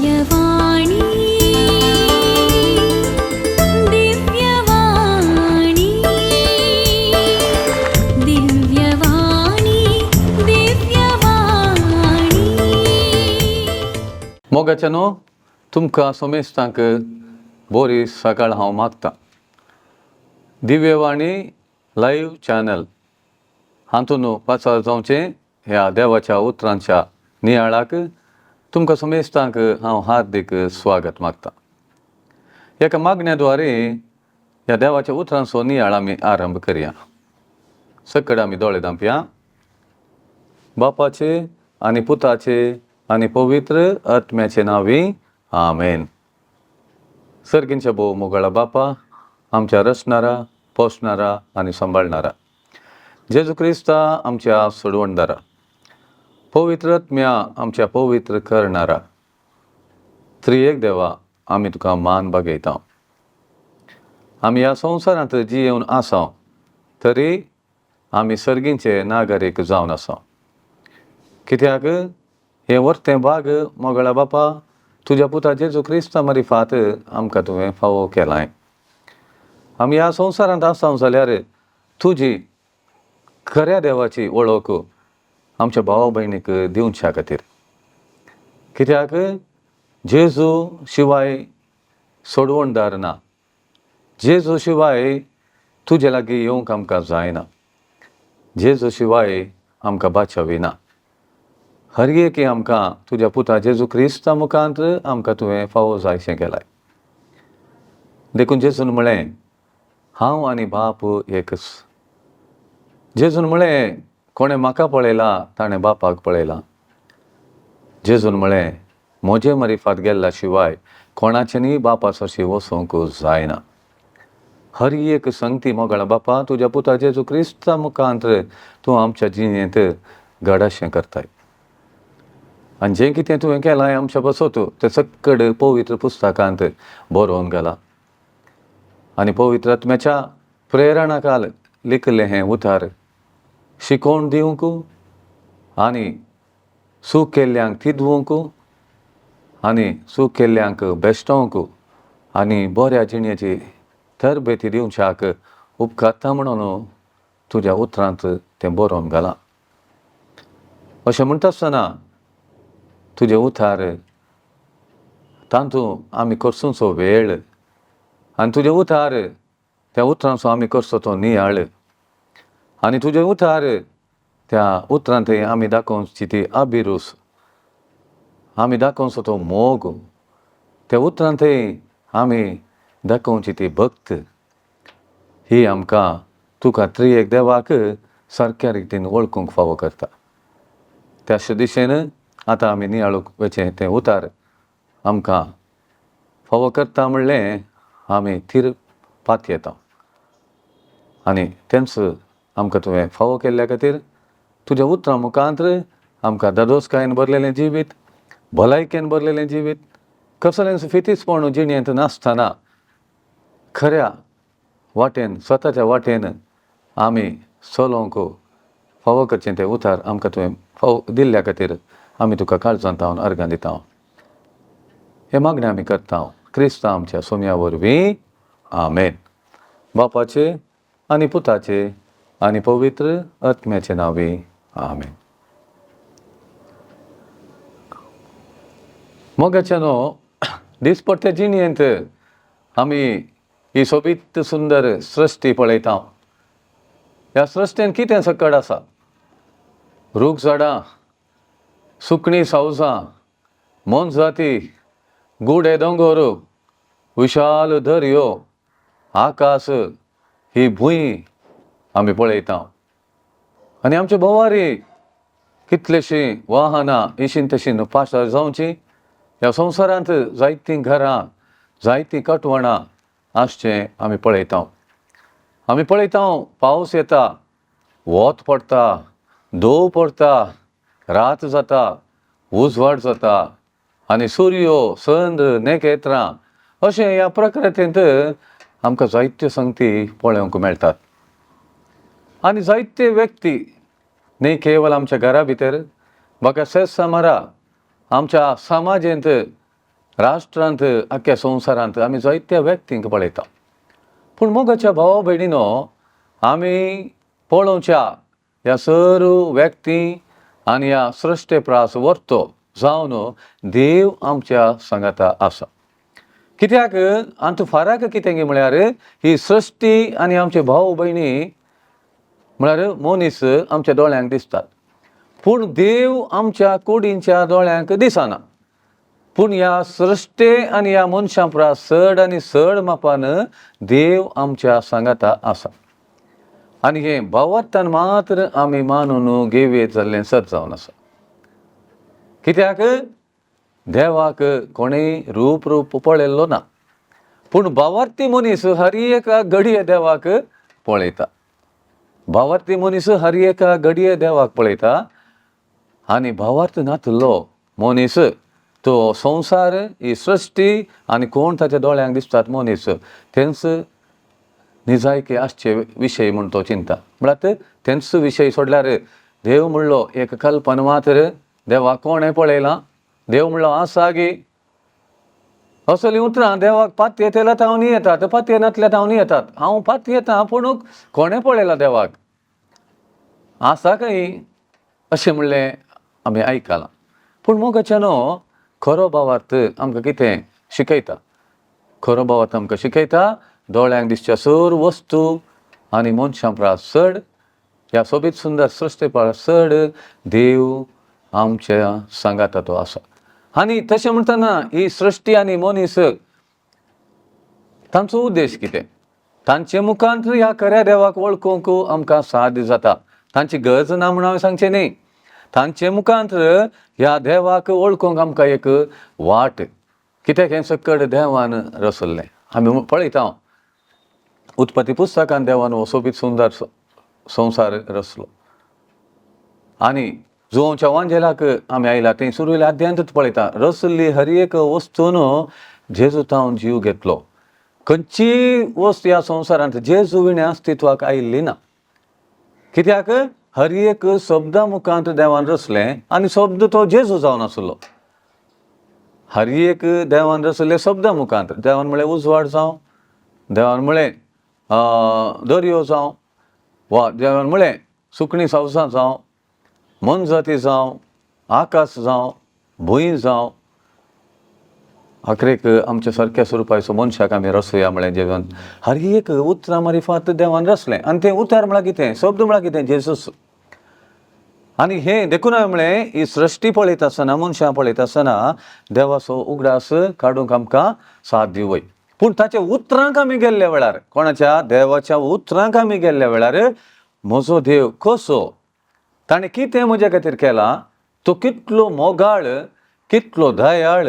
दिव्यवाणी, दिव्यवाणी, दिव्यवाणी, दिव्यवाणी. मोगाच्या न्हू, तुमकां सोमेस्तांक बरी सकाळ हांव मागता. दिव्यवाणी लायव्ह चॅनल हातून पाचार जावचें ह्या देवाच्या उतरांच्या नियाळाक तुमकां समेस्तांक हांव हार्दीक स्वागत मागता. एका मागण्या द्वारे ह्या देवाच्या उतरांचो नियाळ आमी आरंभ करया. सकड आमी दोळे धांपया. बापाचे आनी पुताचे आनी पवित्र आत्म्याचे नांवी, आमेन. सर्गींच्या भोव मोगाळा बापा, आमच्या रचणारा, पोसणारा आनी सांबाळणारा जेजू क्रिस्ता, आमच्या सोडवणदारा, पवित्र आत्म्या, आमच्या पवित्र करणारा त्रिएक देवा, आमी तुका मान बागयता. आमी ह्या संवसारांत जियेवन आसा तरी आमी सर्गींचे नागरीक जावन आसा, कित्याक हें वर्तें भाग, मोगळा बापा, तुज्या पुता जेजू क्रिस्ता मारिफात आमकां तुवें फावो केलाय. आमी ह्या संवसारांत आसा जाल्यार तुजी खऱ्या देवाची वळख आमच्या भावा भयणीक दिवच्या खातीर, कित्याक जेजू शिवाय सोडवणदार ना, जेजू शिवाय तुजे लागीं येवंक आमकां जायना, जेजू शिवाय आमकां बाचावी ना. हर एक आमकां तुज्या पुता जेजू क्रिस्ता मुखांत आमकां तुवें फावो जायशें केलाय. देखून जेजून म्हळें, हांव आनी बाप एकच. जेजून म्हळें, कोणें म्हाका पळयला ताणें बापाक पळयला. जेजून म्हळें, म्हजे मरिफात गेल्ल्या शिवाय कोणाच्यानी बापा सरशी वचूंक जायना. हर एक संगती, मोगाळा बापा, तुज्या पुता जेजू क्रिस्ता मुखांत तूं आमच्या जिणेंत घडाशें करताय आनी जें कितें तुवें केलां आमच्या बसत तें सक्कड पवित्र पुस्तकांत बरोवन घालां आनी पवित्र आत्म्याच्या प्रेरणाकाल लिखलें हें उतार शिकोवन दिवंक आनी चूक केल्ल्यांक तिदवंक आनी चूक केल्ल्यांक बेश्टोवंक आनी बऱ्या जिणेची तरबेती दिवच्याक उपकारता म्हणून तुज्या उतरांत तें बरोवन घालां. अशें म्हणटा आसतना तुजें उतार तातूंत आमी करचो वेळ आनी तुजें उतार त्या उतरांचो आमी करचो तो नियाळ आनी तुजें उतार त्या उतरांत आमी दाखोवची ती अभिरूच, आमी दाखोवचो तो मोग, त्या उतरांत आमी दाखोवची ती भक्त, ही आमकां तुका त्रिएक देवाक सारक्या रितीन वळखूंक फावो करता. त्याच दिशेन आतां आमी नियाळूंक वचें तें उतार आमकां फावो करता म्हणलें आमी थीर पातयेता आनी तेंच आमकां तुवें फावो केल्ल्या खातीर तुज्या उतरां मुखांत आमकां दादोसकायेन भरलेलें जिवीत, भलायकेन भरलेलें जिवीत, कसलेंच फितीसपण जिणेंत नासतना खऱ्या वाटेन, स्वताच्या वाटेन आमी चलोवंक फावो करचें तें उतार आमकां तुवें फावो दिल्ल्या खातीर आमी तुका काळजांत हांव अर्गां दिता. हें मागणें आमी करता क्रिस्ता आमच्या सोम्या वरवीं, आमेन. बापाचे आनी पुताचे आनी पवित्र आत्म्याचे नांवी, आमेन. मोगाच्या न्हू, दिसपट्टे जिणेंत आमी ही सोबीत सुंदर सृश्टी पळयता. ह्या सृश्टीन कितें सकड आसा? रूख झाडां, सुकणीं सावजां, मोनजाती, गुडे दोंगोर, विशाल दर्यो, आकाश, ही भूंय आमी पळयता आनी आमचे भोंवारी कितलेशीं वाहनां इशीन तशीन पासार जावची. ह्या संवसारांत जायतीं घरां, जायतीं कटवणां आसचें आमी पळयता. आमी पळयता पावस येता, वत पडटा, दव पडटा, रात जाता, उजवाड जाता आनी सुर्यो, चंद्र, नखेत्रां अशें ह्या प्रकृतींत आमकां जायत्यो संगती पळोवंक मेळटात. आनी जायते व्यक्ती न्ही केवल आमच्या घरा भितर, बाका सेस सामारा आमच्या समाजेंत राष्ट्रांत आख्ख्या संवसारांत आमी जायत्या व्यक्तींक पळयता. पूण मोगाच्या भावा भयणीनो, आमी पळोवच्या ह्या सर्व व्यक्ती आनी ह्या सृश्टे प्रास व्हरतो जावन देव आमच्या सांगाता आसा. कित्याक आमचो फरक कितें म्हळ्यार ही सृश्टी आनी आमचे भाव भयणी म्हळ्यार मनीस आमच्या दोळ्यांक दिसतात, पूण देव आमच्या कुडींच्या दोळ्यांक दिसना. पूण ह्या सृश्टे आनी ह्या मनशां परस चड आनी चड मापान देव आमच्या सांगाता आसा. आनी हें भावार्थान मात्र आमी मानून घेवयेत जाल्लें सत जावन आसा. कित्याक देवाक कोणेय रूप रूप पळयल्लो ना, पूण भावार्थी मनीस हर एका घडये देवाक पळयता. भावार्थी मनीस हर एका घडये देवाक पळयता. आनी भावार्थ नातलो मनीस तो संवसार, ही सृश्टी आनी कोण ताच्या दोळ्यांक दिसतात मनीस तेंच निजायकी आसचे विशय म्हूण तो चिंता. म्हळ्यार तेंच विशय सोडल्यार देव म्हणलो एक कल्पना मात्र. देवाक कोणें पळयलां? देव म्हणलो आसा गी. असलीं उतरां देवाक पातयेतल्या तावनी येतात, पातयेनातल्या तावनी येतात. हांव पातयेतां पूण कोणें पळयलां देवाक आसा खंय अशें म्हणलें आमी आयकलां. पूण मोगाच्या न्हू खरो भावार्थ आमकां कितें शिकयता? खरो भावार्थ आमकां शिकयता दोळ्यांक दिसच्या सर्व वस्तू आनी मनशां परस चड, ह्या सोबीत सुंदर सृश्टे परस चड देव आमच्या सांगाता तो आसा. आनी तशें म्हणटना ही सृश्टी आनी मनीस तांचो उद्देश कितें? तांचे मुखांत ह्या खऱ्या देवाक वळखूंक आमकां साध्य जाता. तांची गरज ना म्हूण हांवें सांगचें न्ही. तांचे मुखांत ह्या देवाक वळखूंक आमकां एक वाट. कित्याक हें सकड देवान रचल्लें आमी पळयता. उत्पत्ती पुस्तकान देवान हो सोबीत सुंदर संवसार रचलो. आनी जुवांच्या वांजेलाक आमी आयला थंय सुरवेल्या अध्यायांतूच पळयता रचल्ली हर एक वस्तून जेजू तावन जीव घेतलो. खंयचीय वस्त ह्या संवसारांत जेजू विणें अस्तित्वाक आयिल्ली ना. कित्याक हर एक शब्दा मुखांत देवान रचलें आनी शब्द तो जेजू जावन आसलो. हर एक देवान रचल्ले शब्दा मुखांत देवान म्हळें उजवाड जावं, देवान म्हळें दर्यो जावं, वा देवान म्हळें सुकणीं सावसां जावं, मोनजाती जावं, आकाश जावं, भूंय जावं. आखरेक आमच्या सारक्या स्वरुपाचो मनशाक आमी रचोया म्हळें जेवण. हर एक उतरां मारिफात देवान रचलें. आनी तें उतर म्हळ्यार कितें? शब्द म्हळ्यार कितें? जेजूस. आनी हें देखून हांवें म्हळें ही सृश्टी पळयता आसतना, मनशां पळयता आसतना देवाचो उगडास काडूंक आमकां साध्य वय. पूण ताच्या उतरांक आमी गेल्ल्या वेळार, कोणाच्या? देवाच्या उतरांक आमी गेल्ल्या वेळार म्हजो देव कसो, ताणें कितें म्हज्या खातीर केलां, तो कितलो मोगाळ, कितलो दयाळ,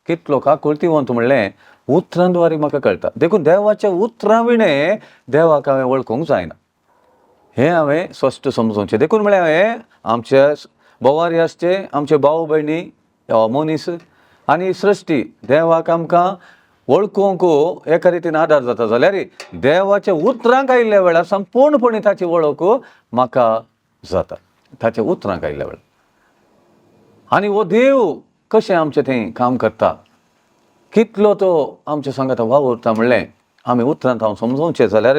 कितलो काकुळतीवंत म्हणलें उतरां द्वारे म्हाका कळटा. देखून देवाच्या उतरां विणें देवाक हांवें वळखूंक जायना हें हांवें स्पश्ट समजोवचें. देखून म्हळें हांवें आमचे बोवारी आसचे आमचे भाव भयणी मनीस आनी सृश्टी देवाक आमकां वळखूंक एका रितीन आदार जाता जाल्यार देवाच्या उतरांक आयिल्ल्या वेळार संपूर्णपणे ताची वळख म्हाका जाता, ताच्या उतरांक आयिल्ल्या वेळार. आनी हो देव कशें आमचें थंय काम करता, कितलो तो आमच्या सांगाता वावुरता म्हणलें आमी उतरांत हांव समजोवचें जाल्यार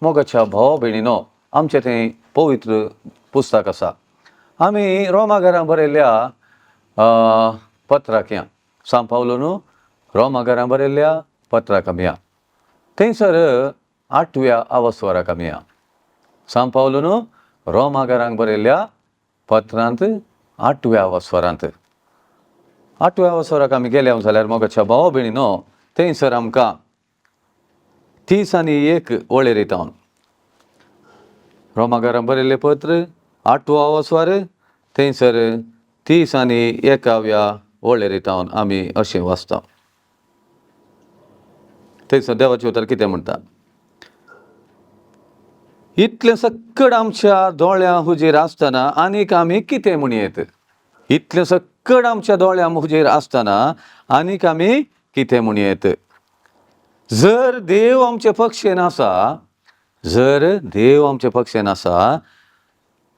मोगाच्या भावा भयणीनो आमचें थंय पवित्र पुस्तक आसा. आमी रोमा घरां बरयल्ल्या पत्राक या, सांव पावलो न्हू रोमा घरां बरयल्ल्या पत्राक आमी या, थंयसर आठव्या आवस्वराक आमी या. सांव पावलो न्हू रोमा घरांक बरयल्ल्या पत्रांत आठव्या वस्वरांत, आठव्या वस्वराक आमी गेले जाल्यार मोगाच्या भावा भयणीनो थंयसर आमकां 31 वळेरीत हांव रोमा घरां बरयल्लें पत्र आठवो वस्वार थंयसर 31व्या वळेरीत हांव आमी अशें वाचता. थंयसर देवाचें उतर कितें म्हणटा? इतलें सक्कड आमच्या दोळ्यां हुजीर आसतना आनीक आमी कितें म्हणयेत? इतलें सक्कड आमच्या दोळ्यां हुजीर आसतना आनीक आमी कितें म्हणयेत? जर देव आमचे पक्षेन आसा, जर देव आमचे पक्षेन आसा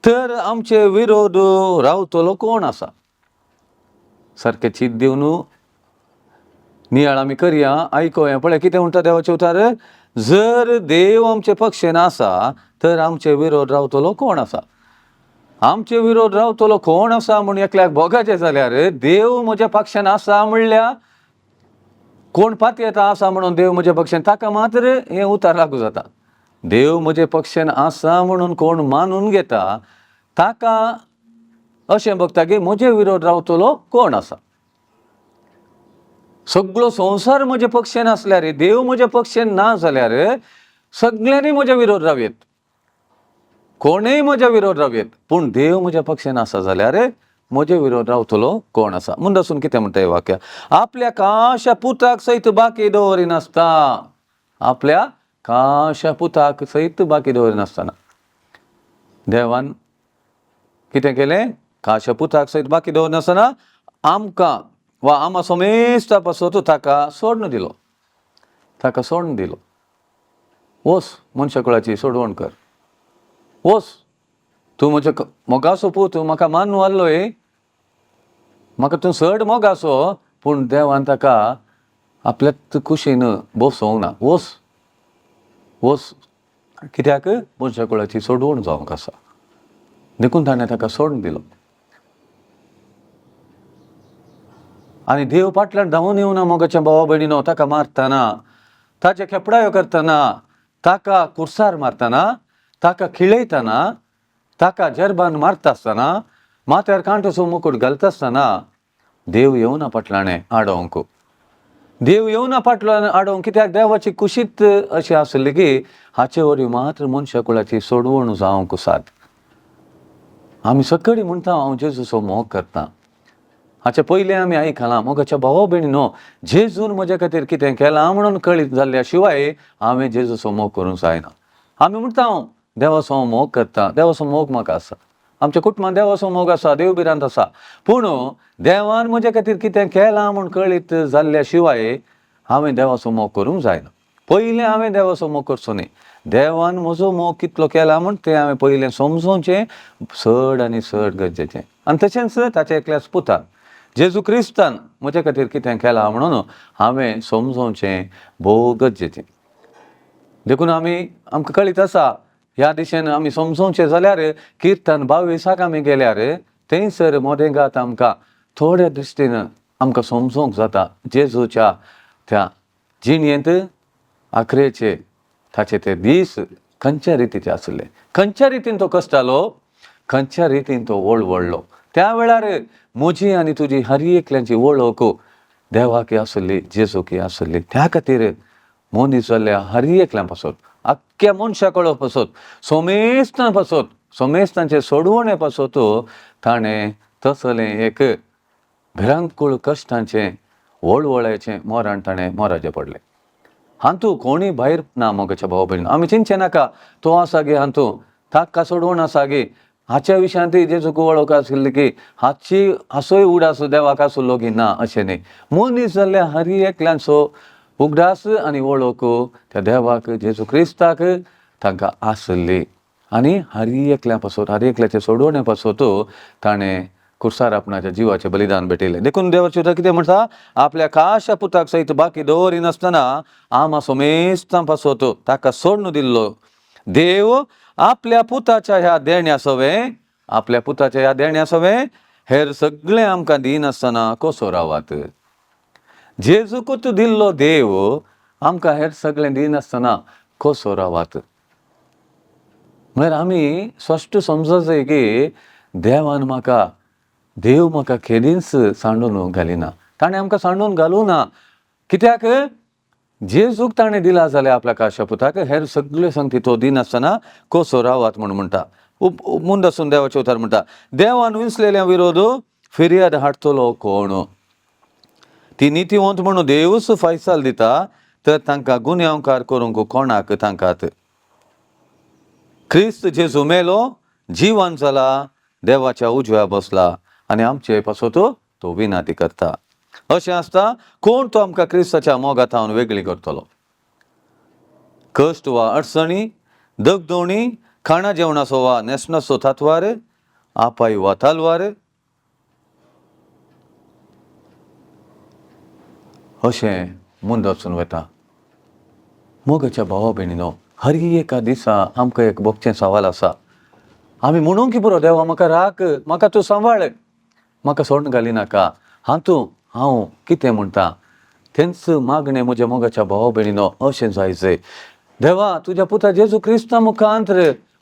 तर आमचे विरोध रावतलो कोण आसा? सारकें चीत दिवन नियाळ आमी करया, आयकोया. पळय कितें म्हणटा देवाचें उतार, जर देव आमचे पक्षेन आसा तर आमचे विरोध रावतलो कोण आसा? आमचे विरोध रावतलो कोण आसा म्हूण एकल्याक भोगाचें जाल्यार देव म्हज्या पक्षान आसा म्हणल्यार कोण पातयेता आसा म्हणून देव म्हज्या पक्षान, ताका मात्र हें उतार लागू जाता. देव म्हजे पक्षान आसा म्हणून कोण मानून घेता ताका अशें बघता की म्हजे विरोध रावतलो कोण आसा. सगळो संवसार म्हजे पक्षान आसल्यार, देव म्हज्या पक्षान ना जाल्यार सगळ्यांनी म्हज्या विरोध रावयेत, कोणूय म्हज्या विरोध रावयेत, पूण देव म्हज्या पक्षान आसा जाल्यार म्हजे विरोध रावतलो कोण आसा. मुंदासून कितें म्हणटा हें वाक्य, आपल्या काशा पुताक सयत बाकी दवरिनासता, आपल्या काशा पुताक सयत बाकी दवरिनासतना देवान कितें केलें, काशा पुताक सयत बाकी दवरिनासतना आमकां वा आमा समेस्ता पासत ताका सोडून दिलो, ताका सोडून दिलो. वोस मनशा कुळाची सोडवण कर, वोस तूं म्हज्या मोगासो पूत, तूं म्हाका मानून आसलो, म्हाका तूं चड मोगासो, पूण देवान ताका आपल्याच कुशीन बसोवंक ना. वोस वोस कित्याक मनशा कुळाची सोडवण जावंक आसा, देखून ताणें ताका सोडून दिलो. आनी देव फाटल्यान धांवून येवना मोगाच्या भावा भयणीनो, ताका मारतना, ताचे खेपडायो करतना, ताका कुर्सार मारतना, ताका खिळयतना, ताका जरबान मारता आसतना, माथ्यार कांटोसो मुकूट घालता आसतना देव येवना फाटल्यान आडोवंक, देव येवना फाटल्यान आडोवंक. कित्याक देवाची कुशीत अशी आसली की हाचे वरवीं मात्र मनशा कुळाची सोडवण जावंक साद. आमी सगळीं म्हणटा हांव जेजूचो मोग करता, हाचे पयलें आमी आयकलां मोगाच्या भावा भयणीनो, जेजून म्हज्या खातीर कितें केलां म्हणून कळीत जाल्ल्या शिवाय हांवें जेजूचो मोग करूंक जायना. आमी म्हणटा हांव देवाचो हांव मोग करता, देवाचो मोग म्हाका आसा, आमच्या कुटुंबान देवाचो मोग आसा, देव भिरांत आसा, पूण देवान म्हज्या खातीर कितें केलां म्हूण कळीत जाल्ल्या शिवाय हांवें देवाचो मोग करूंक जायना. पयलें हांवें देवाचो मोग करचो न्ही, देवान म्हजो मोग कितलो केला म्हूण तें हांवें पयलें समजोवचें चड आनी चड गरजेचें. आनी तशेंच ताच्या एकल्याच पुतान जेजू क्रिस्तान म्हज्या खातीर कितें केलां म्हणून हांवें समजोवचें भोव गरजेचें. देखून आमी आमकां कळीत आसा ह्या दिशेन आमी समजोवचें जाल्यार किर्तन 22 आमी गेल्यार थंयसर मोदेगात आमकां थोड्या दृश्टीन आमकां समजोवंक जाता जेजूच्या त्या जिणेंत आखरेचे ताचे ते दीस खंयच्या रितीचे आसले, खंयच्या रितीन तो कश्टालो, खंयच्या रितीन तो वळवळ्ळो. त्या वेळार म्हजी आनी तुजी हर एकल्याची वळख देवाक आसली, जेजूक आसली. त्या खातीर मनीस जाल्ल्या हर एकल्या पासत, आख्ख्या मनशा कळो पासत, सोमेस्तां पासत, सोमेस्तांचे सोडवणे पासत ताणें तसलें एक भिरांकूळ कश्टांचें वळवळ्याचें मरण ताणें मराचें पडलें. हातूं कोणूय भायर ना मोगाच्या भाव भयणीन, आमी चिंतचें नाका तो आसा गे हातूं ताका सोडवण आसा गे, हाच्या विशयांत जेजूक वळख आशिल्ली की हाची हाचोय उगडास देवाक आसलो की ना, अशें न्ही. मनीस जाल्ल्या हर एकल्यांचो उगडास आनी वळख त्या देवाक जेजू क्रिस्ताक तांकां आसली आनी हर एकल्या पासत, हर एकल्याचे सोडवणे पासत ताणें कुर्सार आपणाच्या जिवाचें बलिदान भेटयलें. देखून देवाचें उतर कितें म्हणटा, आपल्या काशा पुताक सयत बाकी दवरिनासतना आमा सोमेस्तां पासत ताका सोडून दिल्लो देव आपल्या पुताच्या ह्या देण्या सवें, आपल्या पुताच्या ह्या देण्या सवें हेर सगळें आमकां दिनासतना कसो रावात. जेजूकूच दिल्लो देव आमकां हेर सगळें दिनासतना कसो रावात. म्हळ्यार आमी स्पश्ट समजूंक जाय की देवान म्हाका, देव म्हाका केदींच सांडून घालिना, ताणें आमकां सांडून घालूं ना. कित्याक जेजूक ताणें दिला जाल्यार आपल्या काशा पुताक हेर सगळे संगती तो दिनासतना कसो रावात म्हूण म्हणटा. मुंदासून देवाचें उतर म्हणटा, देवान विंचलेल्या विरोध फिर्याद हाडटलो कोण? ती नितीवंत म्हणून देवूच फैसाल दिता तर तांकां गुन्यांवकार करूंक कोणाक तांकां. क्रिस्त जेजू मेलो, जिवन जाला, देवाच्या उजव्या बसला आनी आमचे पासत तो विनाती करता. अशें आसता कोण तो आमकां क्रिस्ताच्या मोगाथावन वेगळी करतलो? कश्ट वा अडचणी, दगदोणी, खाणा जेवणाचो वा न्हेसणाचो थातवार, आपाय वा तालवार, अशें मुंदसून वता. मोगाच्या भावा भयणीनो, हर एका दिसा आमकां एक भोगचें सवाल आसा. आमी म्हणूंक की पुरो, देवा म्हाका राख, म्हाका तूं सांबाळ, म्हाका सोडून घाली नाका. हातूं हांव कितें म्हणटा तेंच मागणें म्हज्या मोगाच्या भावा भयणीनो अशें जाय जाय. देवा तुज्या पुता जेजू क्रिस्ता मुखांत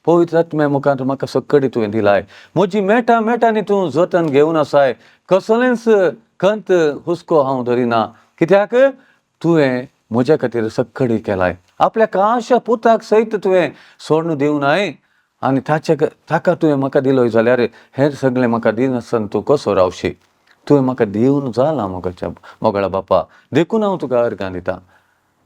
पवित्र आत्म्या मुखांत म्हाका सक्कडी तुवें दिलाय. म्हजी मेटा मेटांनी तूं जतन घेवन आसाय. कसलेंच खंत हुस्को हांव धरिना, कित्याक तुवें म्हज्या खातीर सक्कडी केलाय. आपल्या काशा पुताक सयत तुवें सोडून दिवनाय आनी ताचे ताका तुवें म्हाका दिलोय जाल्यार हेर सगळें म्हाका दिनासतना तूं कसो रावशी. तुवें म्हाका दिवन जाला मोगाच्या मोगाळा बापा, देखून हांव तुका अर्गां दितां.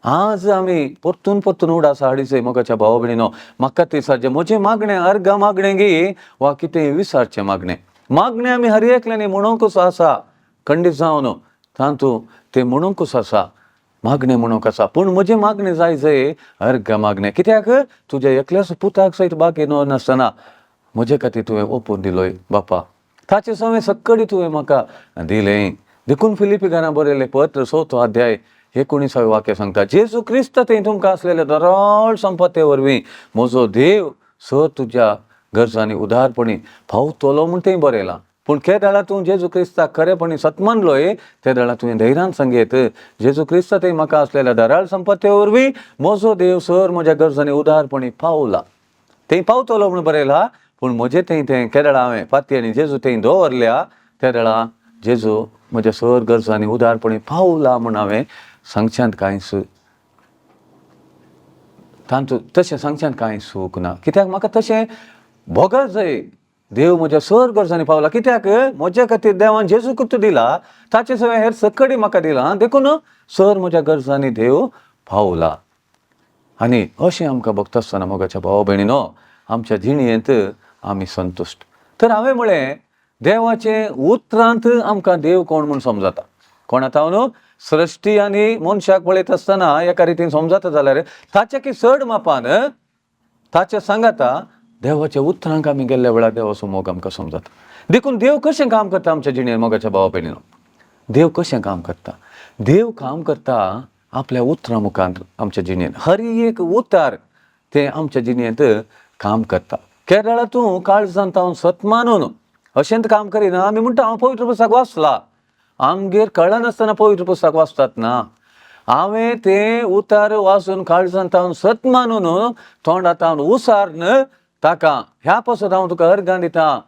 आज आमी परतून परतून उडास हाडीचे मोगाच्या भावा भयणीनो, म्हाका ती सारचें म्हजें मागणें अर्गां मागणें गी वा कितें विसारचें मागणें. मागणें आमी हर एकल्यांनी म्हणूंकच आसा, खंडीत जावन तातूंत तें म्हणूंकच आसा, मागणें म्हणूंक आसा. पूण म्हजें मागणें जाय जाय अर्गां मागणें, कित्याक तुज्या एकल्याच पुताक सयत बाकी नासतना म्हजे खातीर तुवें ओपून दिलोय बापा. ताचे सवें सक्कडी तुवें म्हाका दिलें. देखून फिलिपी घरां बरयलें पत्र 4 अध्याय 19 वाक्य सांगता, जेजू क्रिस्त थंय तुमकां आसलेले दराळ संपत्ते वरवीं म्हजो देव सर तुज्या गरजांनी उदारपणी पावतलो म्हूण थंय बरयलां. पूण केदळा तूं जेजू क्रिस्ताक खरेपणी सतमानलोय तेदळा तुवें धैर्यान सांगयत, जेजू क्रिस्त थंय म्हाका आसलेल्या दराळ संपत्ते वरवीं म्हजो देव सर म्हज्या गरजांनी उदारपणी पावला. थंय पावतलो म्हूण बरयला, पूण म्हजें थंय तें केदळा हांवें फाती आनी जेजू थंय दवरल्या तेदळा जेजू म्हज्या सर गरजांनी उदारपणी पावला म्हूण हांवें सांगच्यांत कांयच तांतू तशें सांगच्यांत कांय सूख ना, कित्याक म्हाका तशें भोगत जाय. देव म्हज्या सर गरजांनी पावला, कित्याक म्हज्या खातीर देवान जेजू क्रिस्त दिला, ताचे सगळें हेर सकडी म्हाका दिला, देखून सर म्हज्या गरजांनी देव पावला. आनी अशें आमकां भोगता आसतना मोगाच्या भावा भयणीनो आमच्या जिणेंत आमी संतुश्ट. तर हांवें म्हळें देवाचें उतरांत आमकां देव कोण म्हूण समजता. कोण आतां न्हू सृश्टी आनी मनशाक पळयत आसतना एका रितीन समजता जाल्यार ताच्या की चड मापान ताच्या सांगाता देवाच्या उतरांक आमी गेल्ल्या वेळार देवाचो मोग आमकां समजता. देखून देव कशें काम करता आमच्या जिणेंत मोगाच्या भावा भयणीनो, देव कशें काम करता. देव काम करता आपल्या उतरां मुखार आमच्या जिणेंत. हर एक उतार तें आमच्या जिणेंत काम करता. केरळा तूं काळजांत हांव सत मानून अशेंच काम करिना. आमी म्हणटा हांव पवित्र पुस्तक वाचला, आमगेर कळनासतना पवित्र पुस्तक वाचतात ना. हांवें तें उतार वाचून काळजांत हांव सत मानून तोंडांत हांव उसार्न ताका ह्या पासत हांव तुका अर्गां दिता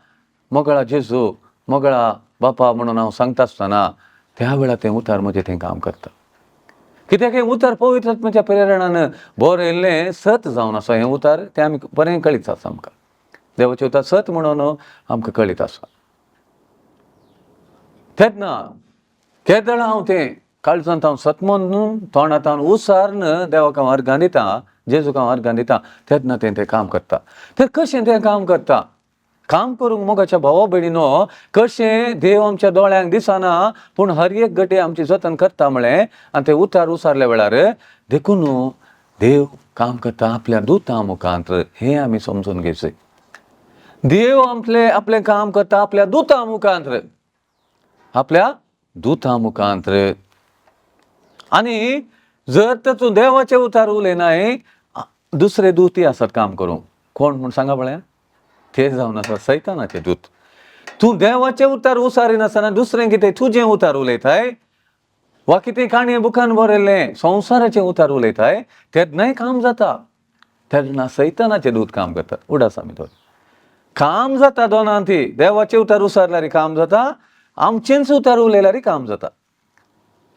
मोगळा जेजू मोगळा बापा म्हणून हांव सांगता आसतना त्या वेळार तें उतार म्हजें तें काम करता. कित्याक हें उतार पवित्र आत्म्याच्या प्रेरणान बरयल्लें सत जावन आसा. हें उतार तें आमी बरें कळीत आसा आमकां, देवाचें उतार सत म्हणून आमकां कळीत आसा. तेन्ना केदळा हांव तें काळजांत हांव सत म्हणून तोंडांत हांव उसार्न देवाक हांव अर्गां दिता, जेजूक हांव अर्गां दिता, तेन्ना तें तें काम करता. तर कशें तें काम करता? काम करूंक मोगाच्या भावा भयणीनो कशें देव आमच्या दोळ्यांक दिसना पूण हर एक गटे आमची जतन करता म्हळें आनी ते उतार उसारल्या वेळार देखून देव काम करता आपल्या दुतां मुखांत. हें आमी समजून घेवचें. देव आपलें आपलें काम करता आपल्या दुतां मुखांत, आपल्या दुतां मुखांत. आनी जर तर तूं देवाचे उतार उलयनाय दुसरे दूतय आसात काम करूंक. कोण म्हूण सांगा पळया, ते जावन आसा सैतानाचे दूत. तूं देवाचें उतार उसारिनासतना दुसरें कितें तुजें उतार उलयताय वा कितें काणये बुकान बरयल्लें संवसाराचें उतार उलयताय तेन्नाय काम जाता. तेन्ना सैतानाचे दूत काम करतात. उडास आमी तो काम जाता दोनां ती. देवाचें उतार उसारल्यार काम जाता, आमचेंच उतार उलयल्यार काम जाता.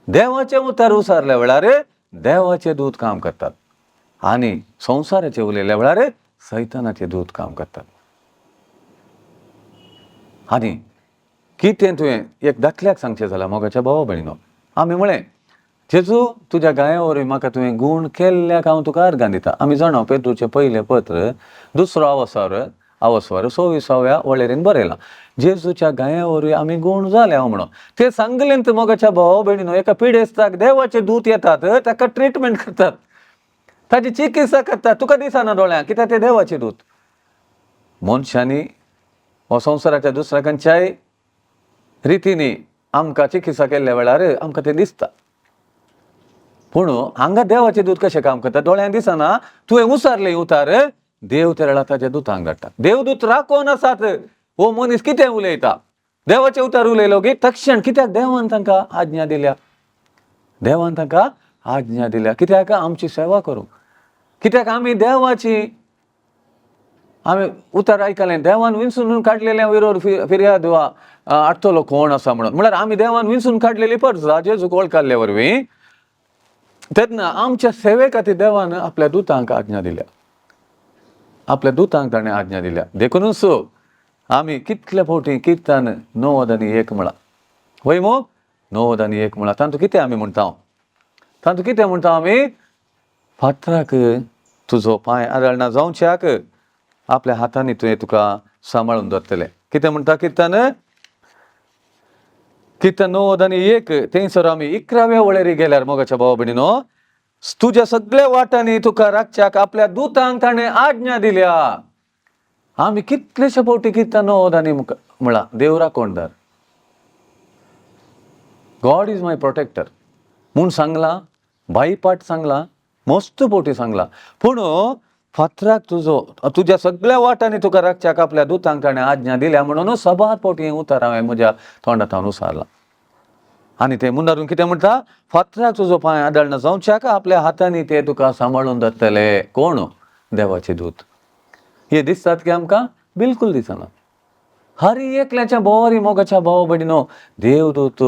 देवाचें उतार उसारल्या वेळार देवाचे दूत काम करतात आनी संवसाराचे उलयल्या वेळार सैतानाचे दूत काम करतात. आनी कितें तुवें एक दाखल्याक सांगचें जाल्यार मोगाच्या भावा भयणीनो, आमी म्हळें जेजू तुज्या गाया वरवीं म्हाका तुवें गूण केल्ल्याक हांव तुका अर्गां दिता. आमी जाणा पेद्रूचें पयलें पत्र दुसरो आवस्वार 26व्या वळेरेन बरयलां, जेजूच्या गाया वरवीं आमी गूण जाले हांव म्हणून. ते सांगलें मोगाच्या भावा भयणीनो, एका पिडेस्ताक देवाचे दूत येतात, ताका ट्रिटमेंट करतात, ताची चिकित्सा करतात. तुका दिसना दोळ्यांक कित्याक ते देवाचे दूत. मनशांनी हो संवसाराच्या दुसऱ्या खंयच्याय रितींनी आमकां चिकित्सा केल्ल्या वेळार आमकां तें दिसता. पूण हांगा देवाचें दूत कशें काम करता? दोळ्यान दिसना, तुवें उसारलें उतार, देव तेरळा ताच्या दुतांक धाडटा. देवदूत राखोन आसात. हो मनीस कितें उलयता? देवाचें उतार उलयलो की तक्षण, कित्याक देवान तांकां आज्ञा दिल्या, देवान तांकां आज्ञा दिल्या कित्याक आमची सेवा करूंक. कित्याक आमी देवाची, आमी उतर आयकलें, देवान विंचून काडलेल्या विरोध फिर्याद वा आडटलो कोण आसा म्हणून. म्हळ्यार आमी देवान विंचून काडलेली परजा जेजूक वळखल्ले वरवीं, तेन्ना आमच्या सेवे खातीर देवान आपल्या दुतांक आज्ञा दिल्या, आपल्या दुतांक ताणें आज्ञा दिल्या. देखुनूच आमी कितले फावटी किर्तन 91 म्हळां, वय मो? 91 म्हळां. तातूंत कितें आमी म्हणटा? तातूंत कितें म्हणटा आमी? फातराक तुजो पांय आदळना जावच्याक आपल्या हातांनी तुवें तुका सांबाळून दवरतले. कितें म्हणटा किर्तन? किर्तन 91, थंयसर आमी 11व्या वळेरी गेल्यार मोगाच्या भावा भयणीनो, तुज्या सगळ्या वाटांनी तुका राखच्याक आपल्या दुतांक ताणें आज्ञा दिल्या. आमी कितलेशे फावटी किर्तन 90 म्हळां, देव राखणदार, गॉड is my protector म्हूण सांगलां, बाईपाट सांगलां, मस्त फावटी सांगलां. पूण फातराक तुजो, तुज्या सगळ्या वाटांनी तुका राखच्याक आपल्या दुतांक ताणें आज्ञा दिल्या म्हणून सबार फावटी हें उतर हांवें म्हज्या तोंडांत उसारलां. आनी तें मुंदारून कितें म्हणटा? फातराक तुजो पांय आदळना जावच्याक आपल्या हातांनी ते तुका सांबाळून दवरतले. कोण? देवाचे दूत. हे दिसतात की आमकां बिलकूल दिसना. हरी एकल्याच्या भोंवरी मोगाच्या भाव भयणीनो, देवदूत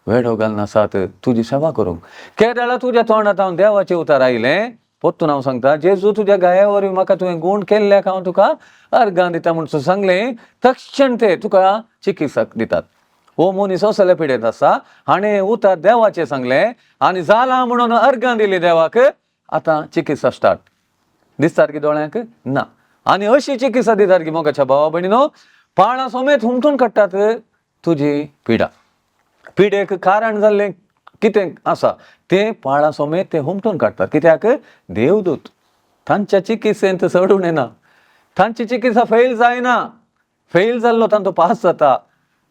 वेडो घालून आसात तुजी सेवा करूंक. केदळा तुज्या तोंडांत देवाचें उतर आयलें, परतून हांव सांगता, जेजू तुज्या गाया वरवीं म्हाका तुवें गूण केल्ल्याक हांव तुका अर्गां दिता म्हूण सांगलें, तक्षण ते तुका चिकित्सा दितात. हो मनीस असले पिडेंत आसा, हाणें उतर देवाचें सांगलें आनी जालां म्हणून अर्गां दिली देवाक, आतां चिकित्सा स्टार्ट. दिसतात की दोळ्यांक ना. आनी अशी चिकित्सा दितात की मोगाच्या भावा भयणीनो, पाळां समेत हुमटून काडटात तुजी पिडा. पिडेक कारण जाल्लें कितें आसा तें पाळां समेत ते हुमटून काडटात. कित्याक? देवदूत तांच्या चिकित्सेंत चडून येना, तांची चिकित्सा फेल जायना. फेल जाल्लो तांचो पास जाता.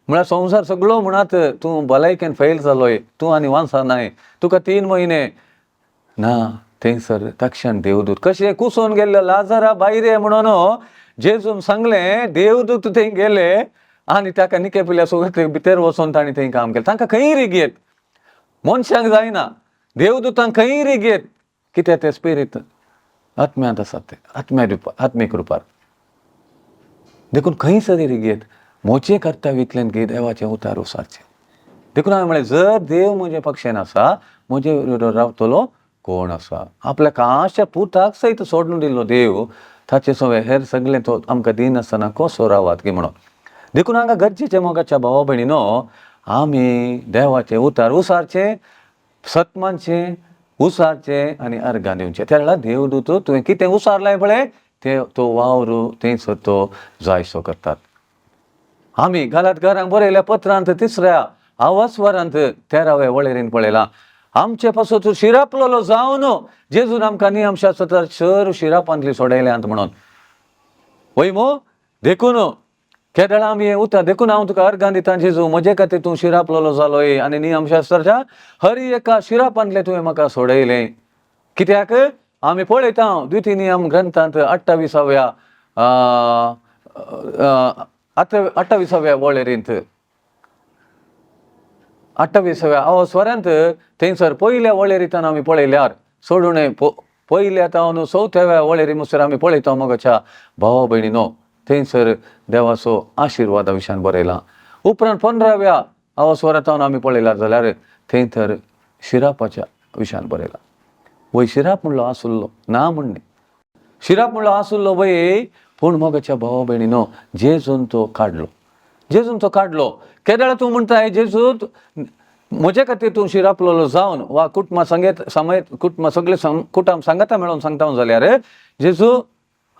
म्हळ्यार संवसार सगळो म्हणात तूं भलायकेन फेल जालोय, तूं आनी वांचनाय, तुका 3 म्हयने ना. थंयसर तक्षण देवदूत कशें कुसोन गेल्ले लाजरा भायर म्हणून जेजून सांगलें, देवदूत थंय गेले आनी ताका निके पिल्या सगळें भितर वचोन तांणी थंय काम केलें. तांकां खंय रिगयेत, मनशांक जायना, देवदूतांक खंय रिगयेत. कित्याक ते स्पिरीत आत्म्यांत आसात, ते आत्म्या रुपार, आत्मीक रुपार. देखून खंय सरी रिगयेत. म्हजें कर्तव्य इतल्यान की देवाचें उतार उसारचें. देखून हांवें म्हळें, जर देव म्हजे पक्षान आसा, म्हजे रावतलो कोण आसा? आपल्या काश्या पुताक सयत सोडून दिल्लो देव ताचे सवे हेर सगळें तो आमकां दिनासतना कसो रावात की म्हणून. देखून हांगा गरजेचें मोगाच्या भावा भयणीनो, आमी देवाचें उतार उसारचें, सत मानचें, उसारचें आनी अर्गां दिवचें. त्या वेळार देवदूत तुवें कितें उसारलें पळय ते तो वावर थंयसर तो जायसो करतात. आमी गालातकारांक बरयल्या पत्रांत 3ऱ्या आवासवारांत 13व्या वळेरीन पळयलां, आमचे पासून तूं शिरापलेलो जावन जेजून आमकां नियमशास्त्र सर शिरापांतली सोडयल्यांत म्हणून. वय मो? देखून केदळा आमी हें उतर, देखून हांव तुका अर्गां दिता जेजू, म्हजे खातीर तूं शिरापलेलो जालोय आनी नियमशास्त्राच्या हर एका शिरापांतलें तुवें म्हाका सोडयलें. कित्याक आमी पळयता द्वितीय नियम ग्रंथांत 28व्या 28व्या वळेरींत, 28व्या अवस्वरांत थंयसर पयल्या वळेरींतल्यान आमी पळयल्यार सोडून पयल्या तावन 4व्या वळेरी मुसर आमी पळयता मोगाच्या भावा भयणीनो, थंयसर देवाचो आशिर्वादा विशयान बरयला. उपरांत 15व्या अवस्वरांत आमी पळयल्यार जाल्यार थंय तर शिरापाच्या विशयान बरयला. वय शिराप म्हणलो आसुल्लो ना म्हणणे, शिराप म्हणलो आसुल्लो वय, पूण मोगाच्या भावा भयणीनो जेजून तो काडलो, जेजून तो काडलो. केदळा तूं म्हणटाय जेजू म्हजे खातीर तूं शिरापलेलो जावन वा कुटुंबा सांगेत समेत कुटुंबा सगळे कुटुंब सांगाता मेळोवन सांगता जाल्यार जेजू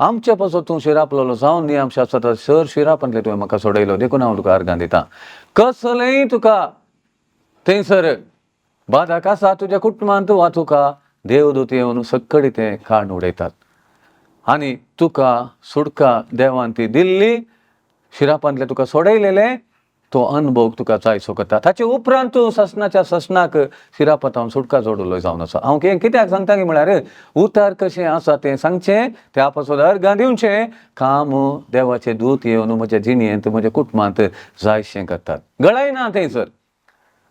आमचे पासून तूं शिरापलेलो जावन नियमशास्त्र सर शिरापांतले तुवें म्हाका सोडयलो, देखून हांव तुका अर्गां दिता. कसलेंय तुका थंयसर बादाक आसा तुज्या कुटुंबांत वा तुका देवदूत येवन सक्कडी तें काडून उडयतात आनी तुका सुटका देवान ती दिल्ली, शिरापांतले तुका सोडयलेलें. तो अनभोग तुका जायसो करता. ताचे उपरांत तूं ससनाच्या ससनाक शिरापतावन सुटका जोडलो जावन आसा. हांव कित्याक सांगता की म्हळ्यार उतार कशें आसा तें सांगचें, त्या पासून अर्गां दिवचें काम देवाचें दूत येवन म्हज्या जिणेंत म्हज्या कुटुंबांत जायशें करतात. गळायना थंयसर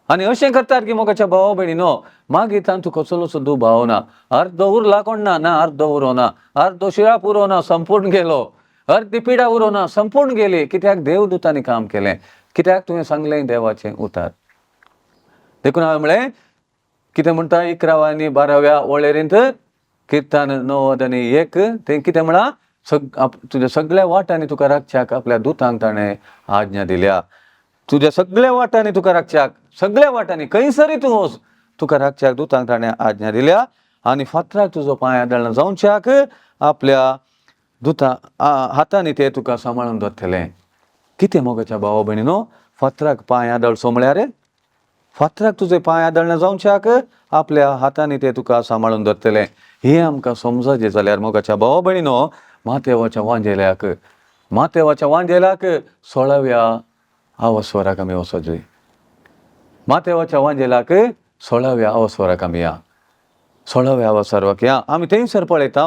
आनी अशें करतात की मोगाच्या भावा भयणीनो मागीर तांचो कसलोसो दुबाव ना. अर्दो उरला कोण ना, ना अर्दो उरो ना, अर्दो शिराप उरो ना, संपूर्ण गेलो. अर्दी पिडा उरो ना, संपूर्ण गेली. कित्याक देवदूतांनी काम केलें. कित्याक तुवें सांगलें देवाचें उतार. देखून हांवें म्हळें कितें म्हणटा 11व्या आनी 12व्या वळेरेंत किर्तन 91 तें कितें म्हळां, तुज्या सगळ्या वाटांनी तुका राखच्याक आपल्या दुतांक ताणें आज्ञा दिल्या. तुज्या सगळ्या वाटांनी तुका राखच्याक, सगळ्या वाटांनी खंयसरय तूं वच तुका राखच्याक दुतांक ताणें आज्ञा दिल्या. आनी फातराक तुजो पांय आदळना जावच्याक आपल्या दुतां हातांनी ते तुका सांबाळून दवरतले. कितें मोगाच्या भावा भयणीनो, फातराक पांय आदळचो म्हळ्यार फातराक तुजे पांय आदळना जावच्याक आपल्या हातांनी ते तुका सांबाळून दवरतले. हें आमकां समजचें जाल्यार मोगाच्या भावा भयणीनो मातेवाच्या वांजेल्याक, मातेवाच्या वांजेलाक 16व्या आवस्वराक आमी वचत जाय. मातेवाच्या वांजेलाक 16व्या अवस्वराक आमी या, 16व्या अवसराक या. आमी थंयसर पळयता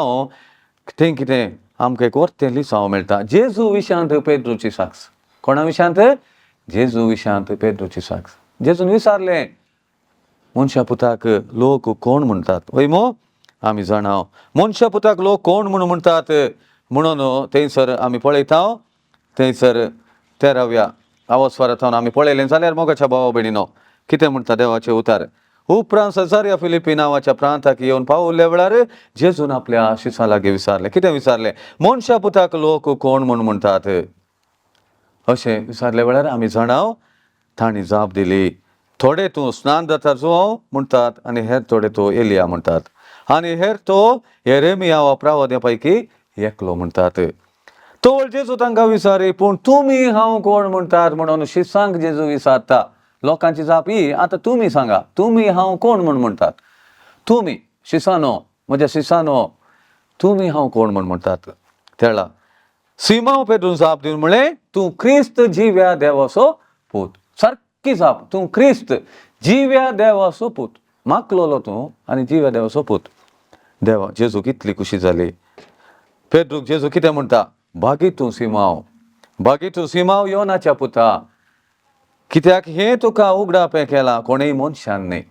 थंय कितें आमकां एक वर्तें लिसांव मेळटा. जेजू विशांत पेद्रूची साक्ष. कोणा विशांत? जेजू विशांत पेद्रूची साक्ष. जेजून विचारलें मनशा पुताक लोक कोण म्हणटात? वय मो आमी जाणा मनशा पुताक लोक कोण म्हणून म्हणटात म्हणून थंयसर आमी पळयता. थंयसर 13व्या आवस्वरांत आमी पळयलें जाल्यार मोगाच्या भावा भयणीनो कितें म्हणटा देवाचें उतार. उपरांत सजारिया फिलिपी नांवाच्या प्रांताक येवन पावल्या वेळार जेजून आपल्या शिसां लागीं विचारलें. कितें विचारलें? मनशा पुताक लोक कोण म्हूण म्हणटात अशें विचारल्या वेळार आमी जाणाव तांणी जाप दिली, थोडे तूं स्नान जाता जुवांव म्हणटात आनी हेर थोडे तूं एलिया म्हणटात आनी हेर तो येरेमिया वा प्रावद्या पैकी एकलो म्हणटात. तो जेजू तांकां विचारी, पूण तुमी हांव कोण म्हणटात म्हणून शिसांक जेजू विचारता. लोकांची जाप ही, आतां तुमी सांगा तुमी हांव कोण म्हूण म्हणटात? तुमी शिसानो, म्हज्या शिसानो, तुमी हांव कोण म्हूण म्हणटात? तेळा सिमांव पेद्रून जाप दिवन म्हळें, तूं क्रिस्त जिव्या देवाचो पूत. सारकी जाप, तूं क्रिस्त जिव्या देवाचो पूत. माकलोलो तूं आनी जिव्या देवाचो पूत. देवा जेजू कितली खुशी जाली. पेद्रूक जेजू कितें म्हणटा? भागी तूं सिमांव, भागी तूं सिमांव योनाच्या पुता, कित्याक हें तुका उगडापें केलां कोणेय मनशान न्ही,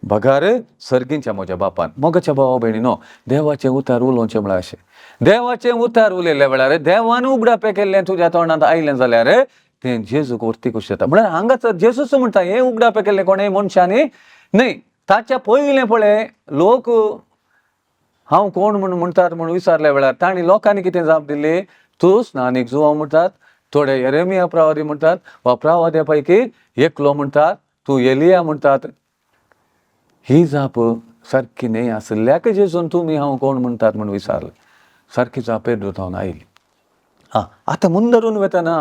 बगार सर्गींच्या म्हज्या बापान. मोगाच्या भावा भयणीनो देवाचें उतार उलोवचें म्हळ्यार अशें, देवाचें उतार उलयल्ल्या वेळार देवान उगडापें केल्लें तुज्या तोंडांत आयलें जाल्यार तें जेजूक व्हरती खोशी जाता. म्हळ्यार हांगासर जेजूच म्हणटा हें उगडापें केल्लें कोणेय मनशांनी न्ही. ताच्या पयलें पळय लोक हांव कोण म्हूण म्हणटात म्हूण विचारल्या वेळार तांणी लोकांनी कितें जाप दिली? तूं स्नानीक जुवांव म्हणटात, थोडे येरेमिया प्रावादी म्हणटात वा प्रावाद्या पैकी एकलो म्हणटात, तूं एलिया म्हणटात. ही जाप सारकी न्हय आशिल्ल्याक जेजून तुमी हांव कोण म्हणटात म्हूण विचारलें. सारकी जाप पेद्रू थावन आयली. आं आतां मुंदरून वतना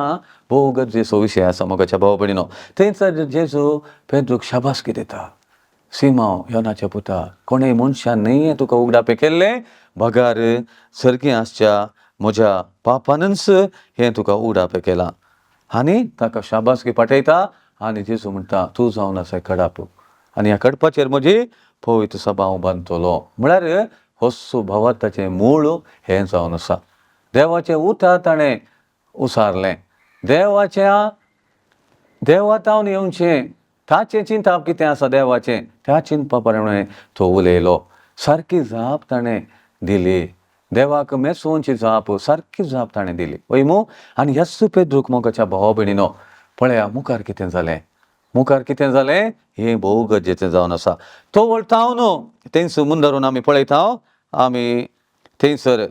भोव गरजेचो विशय आसा मोगाच्या भाव भयणीनो. थंयसर जेजू पेद्रूक शाबासकी दिता, सिमांव योनाच्या पुता, कोणेय मनशान न्हय तुका उगडापें केल्लें, बगार सर्गी आसच्या म्हज्या पापानच हें तुका उगडापें केलां. आनी ताका शाबासकी पाठयता आनी जेजू म्हणटा तूं जावन आसा कडाप आनी ह्या कडपाचेर म्हजी पवित्र सभा हांव बांदतलो. म्हळ्यार होसो भावार्थाचें मूळ हें जावन आसा. देवाचें उतर ताणें उसारलें, देवाच्या देवा तावन येवचें ताचें चिंतप कितें आसा देवाचें त्या चिंतपा प्रमाणें तो उलयलो. सारकी जाप ताणें दिली, देवाक मेसोवची जाप सारकी जाप ताणें दिली. वय मू आनी ह्याच पेद्रूक मोगाच्या भावा भयणीनो पळया मुखार कितें जालें, मुखार कितें जालें हें भोव गरजेचें जावन आसा. तो वळटाव न्हू थंयसर मुंदरून आमी पळयता. आमी थंयसर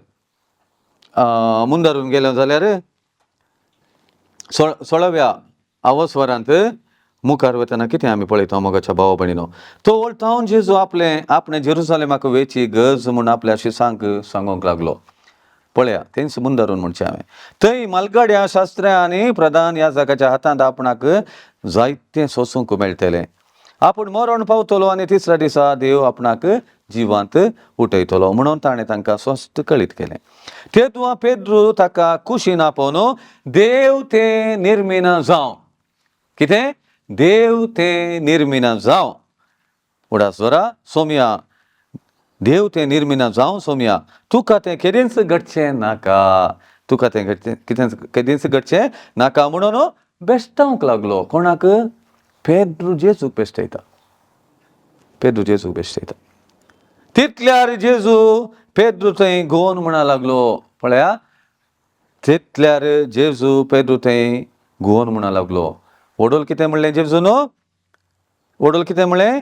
मुंदरून गेले जाल्यार 16व्या आवस्वरांत मुखार वतना कितें आमी पळयता मोगाच्या भावा भयणीनो. तो वळटावन जेजू आपलें आपणें जेरुजालेमाक वेची गरज म्हूण आपल्या शिसांक सांगूंक लागलो. पळया थंयच मुंदरून म्हणचें हांवें, थंय मालगाड्या शास्त्र्या आनी प्रधान याजकाच्या हातांत आपणाक जायतें सोसूंक मेळटलें आपूण मरण पावतलो आनी तिसऱ्या दिसा देव आपणाक जिवांत उठयतलो म्हणून ताणें तांकां स्वस्थ कळीत केलें. तेदूं पेद्रू ताका कुशीन आपोवन देव तें निर्मिना जावं. कितें? देव तें निर्मिना जावं. उडास दवरा सोमया, देव तें निर्मिना जावं सोमया, तुका तें केदींच घडचें नाका, तुका तें घडचें कितेंच केदींच घडचें नाका म्हणून बेश्टावंक लागलो. कोणाक? पेद्रू जेजूक बेश्टयता, पेद्रू जेजूक बेश्टयता. तितल्यार जेजू पेद्रू थंय गोवन म्हणा लागलो. पळया, तितल्यार जेजू पेद्रू थंय गोवन म्हणा लागलो. वडोल कितें म्हणलें जेजू न्हू? वडोल कितें म्हणलें?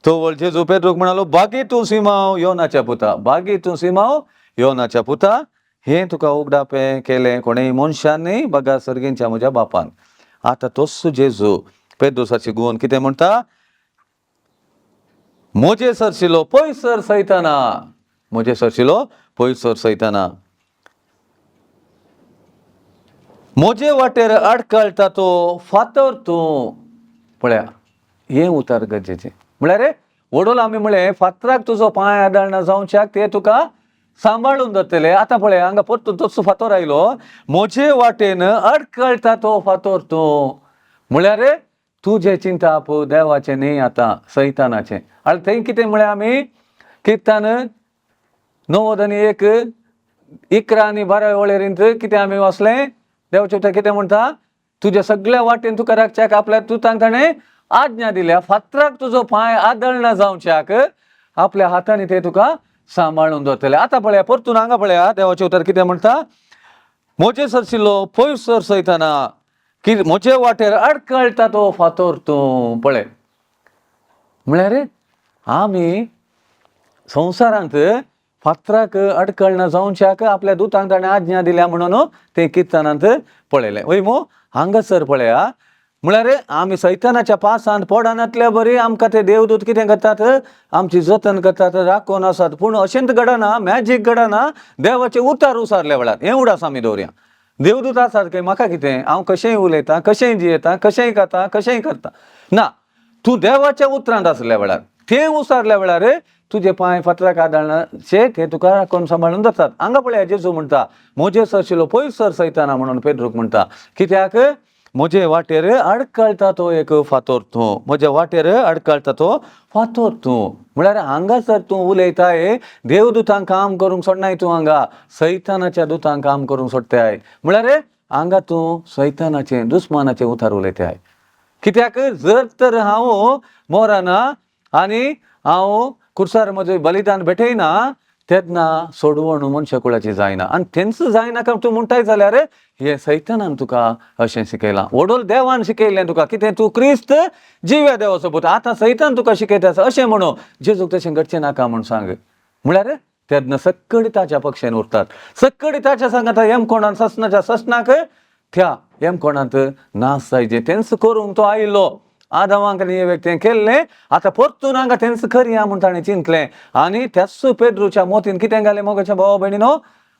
तवळ जेजू पेद्रूक म्हणालो, बागी तूं सिमांव योनाच्या पुता, बागी तूं सिमांव योनाच्या पुता, हें तुका उगडापें केलें कोणेय मनशान न्ही बगा सर्गींच्या म्हज्या बापान. आतां तोच जेजू पेद्रुसाची गुवन कितें म्हणटा? म्हजे सरशिलो पयसर सैताना, म्हजे सरशिलो पयसर सैताना, म्हजे वाटेर आडकळटा तो फातर तूं. पळया, हें उतर गरजेचें. म्हळ्यार रे वडोल आमी म्हळें फातराक तुजो पांय आदळना जावच्याक ते तुका सांबाळून दवरतले. आतां पळय हांगा परतून तोच फातर आयलो, म्हजे वाटेन अडकळटा तो फातर तूं. म्हळ्यार तुजें चिंताप देवाचें न्ही आतां सैतानाचें. आनी थंय कितें म्हळें आमी किर्तन 91 11 आनी 12 वळेरींत कितें आमी वाचलें? देवाचें उतर कितें म्हणटा? तुज्या सगळ्या वाटेन तुका राखच्याक आपल्या तुतांक ताणें आज्ञा दिल्या, फातराक तुजो पांय आदळना जावच्याक आपल्या हातांनी ते तुका सांबाळून दवरतले. आतां पळया परतून हांगा पळया देवाचें उतर कितें म्हणटा? म्हजे सरशिल्लो पयस सर सयतना की म्हजे वाटेर अडकळटा तो फातर तूं. पळय, म्हळ्यार आमी संवसारांत फातराक अडकळना जावच्याक आपल्या दुतांक ताणें आज्ञा दिल्या म्हणून तें किर्तनांत पळयलें. वय मू? हांगासर पळया, म्हळ्यार आमी सैतानाच्या पासांत पडनातल्या बरी आमकां ते देवदूत कितें करतात? आमची जतन करतात, राखून आसात. पूण अशेंच घडना, मॅजीक घडना, देवाचें उतार उसारल्या वेळार हें उडास आमी दवरया. देवदूत आसात काय म्हाका कितें, हांव कशेंय उलयतां, कशेंय जियेतां, कशेंय खाता, कशेंय करता. ना, तूं देवाच्या उतरांत आसल्या वेळार, तें उसारल्या वेळार तुजे पांय फातराक आदळनाचे ते तुका राखून सांबाळून दवरतात. हांगा पळया जेजू म्हणटा म्हजे सरशिलो पयस सर सैताना म्हणून पेद्रूक म्हणटा. कित्याक? म्हजे वाटेर अडकळटा तो एक फातोर तूं, म्हज्या वाटेर अडकळटा तो फातोर तूं. म्हळ्यार हांगासर तूं उलयताय देवदूतांक काम करूंक सोडनाय तूं, हांगा सैतानाच्या दुतांक काम करूंक सोडटाय. म्हळ्यार हांगा तूं सैतानाचें दुस्मानाचें उतार उलयताय. कित्याक? जर तर हांव मोराना आनी हांव कुर्सार म्हजें बलिदान भेटयना तेन्ना सोडवण मनशा कुळाची जायना. आनी तेंच जायना काय तूं म्हणटाय जाल्यार हें सैतानान तुका अशें शिकयलां. वडोल देवान शिकयलें तुका कितें? तूं क्रिस्त जिव्या देवाचो पूत. आतां सैतान तुका शिकयता आसा अशें म्हणू जेजूक तशें घडचें नाका म्हूण सांग. म्हळ्यार तेन्ना सक्कडी ताच्या पक्षेन उरतात, सक्कडी ताच्या सांगाता यमकोणान ससनाच्या ससनाक त्या यमकोणांत नाश जायचे. तेंच करूंक तो आयिल्लो. आदामाक आनी एवेक तें केल्लें, आतां परतून हांगा तेंच करया म्हूण ताणें चिंतलें. आनी त्याच पेद्रूच्या मोतीन कितें घालें मोगाच्या भावा भयणीनो?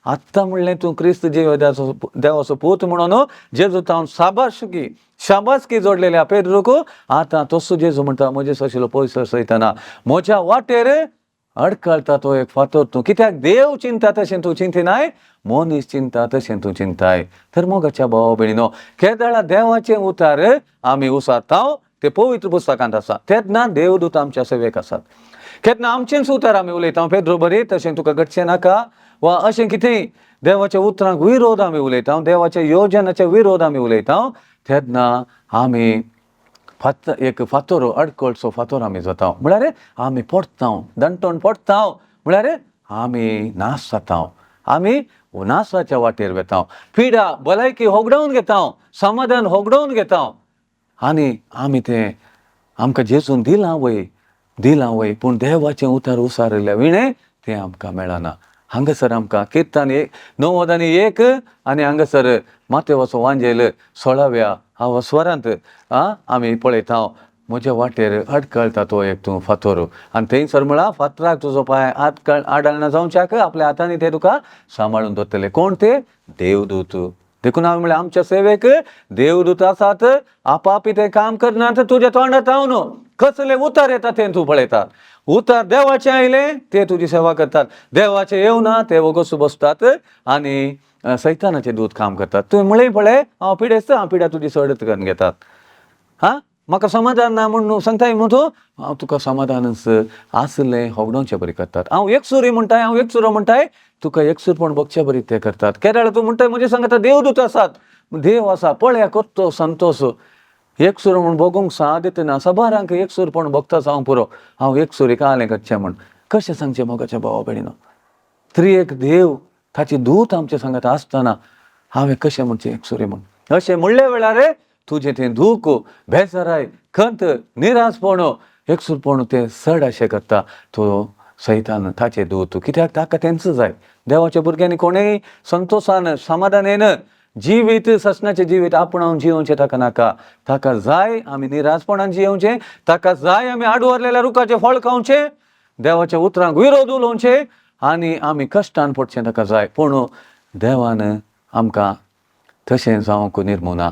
आत्तां म्हणलें तूं क्रिस्त जीव देवाचो पूत म्हणून जेजू तावन शाबासकी शाबासकी जोडलेल्या पेद्रूक. आतां तसो जेजू म्हणटा म्हजे सशिलो पयस सयतना म्हज्या वाटेर अडकळटा तो एक फातर तूं. कित्याक? देव चिंता तशें तूं चिंतिनाय, मनीस चिंता तशें तूं चिंताय. तर मोगाच्या भावा भयणीनो, केदळा देवाचें उतार आमी उसारता ते पवित्र पुस्तकांत आसा तेन्ना देवदूत आमच्या सेवेक आसात. केन्ना आमचेंच उतर आमी उलयता पेद्रो बरी तशें तुका घडचें नाका वा अशें कितेंय देवाच्या उतरांक विरोध आमी उलयता, देवाच्या योजनाच्या विरोध आमी उलयता, तेन्ना आमी एक फातोर अडकळचो फातोर आमी जाता. म्हळ्यार आमी पडटा, दंटोन पडटा, म्हळ्यार आमी नाश जाता, आमी नाशाच्या वाटेर वेता, पिडा भलायकी होगडावन घेता, समाधान होगडावन घेता. आनी आमी तें आमकां जेजून दिलां वय, दिलां वय, पूण देवाचें उतर उसारिल्ल्या विणें तें आमकां मेळना. हांगासर आमकां किर्तन 91 आनी हांगासर मातेवाचो वांजेल 16व्या हांव स्वरांत आमी पळयता म्हज्या वाटेर अडकळटा तो एक तूं फातोर. आनी थंयसर म्हळ्यार फातराक तुजो पांय आडळना जावच्याक आपल्या हातांनी ते तुका सांबाळून दवरतले. कोण ते? देवदूत. देखून हांवें म्हणलें आमच्या सेवेक देवदूत आसात, आपापी ते काम करनात तुज्या तोंडात हांव न्हू. कसले उतार येता तें तूं पळयता. उतार देवाचें आयलें ते तुजी सेवा करतात, देवाचें येवना ते वोगोस बसतात आनी सैतानाचें दूत काम करतात. तुवें म्हळें पळय हांव पिडेस्त, हांव पिड्या तुजी सडत करून घेतात. हां म्हाका समाधान ना म्हूण सांगताय न्हू तूं, हांव तुका समाधानच आसलें होगडोवचे बरी करतात. हांव एकसुरी म्हणटाय, हांव एकसुरो म्हणटाय, तुका एकसूरपण भोगचे बरी ते करतात. केरळ तूं म्हणटाय म्हजे सांगता देवदूत आसात, देव आसा, पळया करतो संतोश. एकसूर म्हूण भोगूंक साद येतना साबारांक एकसूरपण भोगता जावंक पुरो, हांव एकसुरी कालें करचें म्हूण. कशें सांगचें मोगाच्या भावा भयणीनो, त्रिएक देव ताची दूत आमचे सांगात आसतना हांवें कशें म्हणचें एकसुरी म्हूण. अशें म्हणले वेळार तुजें तें दूख, बेजाराय, खंत, निराशपण, एकसूरपण तें चड अशें करता तो सैतान ताचें दूत. कित्याक ताका तेंच जाय. देवाच्या भुरग्यांनी कोणेय संतोशान समाधानेन जिवीत ससनाचें जिवीत आपणावन जियोवचें ताका नाका. ताका जाय आमी निराशपणान जियोवचें, ताका जाय आमी आडवरलेल्या रुखाचें फळ खावचें, देवाच्या उतरांक विरोध उलोवचें आनी आमी कश्टान पडचें ताका जाय. पूण देवान आमकां तशें जावंक निर्मुना.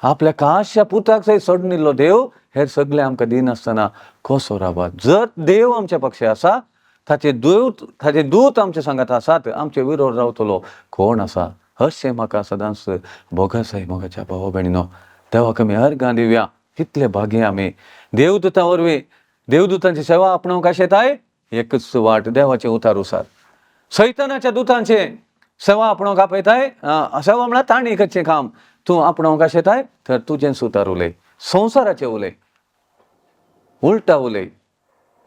आपल्या काश्या पुताक सयत सोडून दिल्लो देव हेर सगळें आमकां दिनासतना कसो रावत. जर देव आमच्या पक्षे आसा, ताचे दूत, ताचे दूत आमचे सांगात आसात, आमचे विरोध रावतलो कोण आसा. अशें म्हाका सदांच भोगासाय मोगाच्या भावा भयणीनो. देवाक आमी अर्गां दिवया. कितले भागी आमी देवदूतां वरवीं देवदूतांची सेवा आपणावंक आशेताय. एकच वाट देवाचें उतार उसार. सैतानाच्या दुतांचे सेवा आपणावंक आपयताय, सेवा म्हळ्यार तांणी करचें काम तूं आपणावंक आशेताय तर तुजें उतार उलय, संवसाराचें उलय, उल्टा उलय,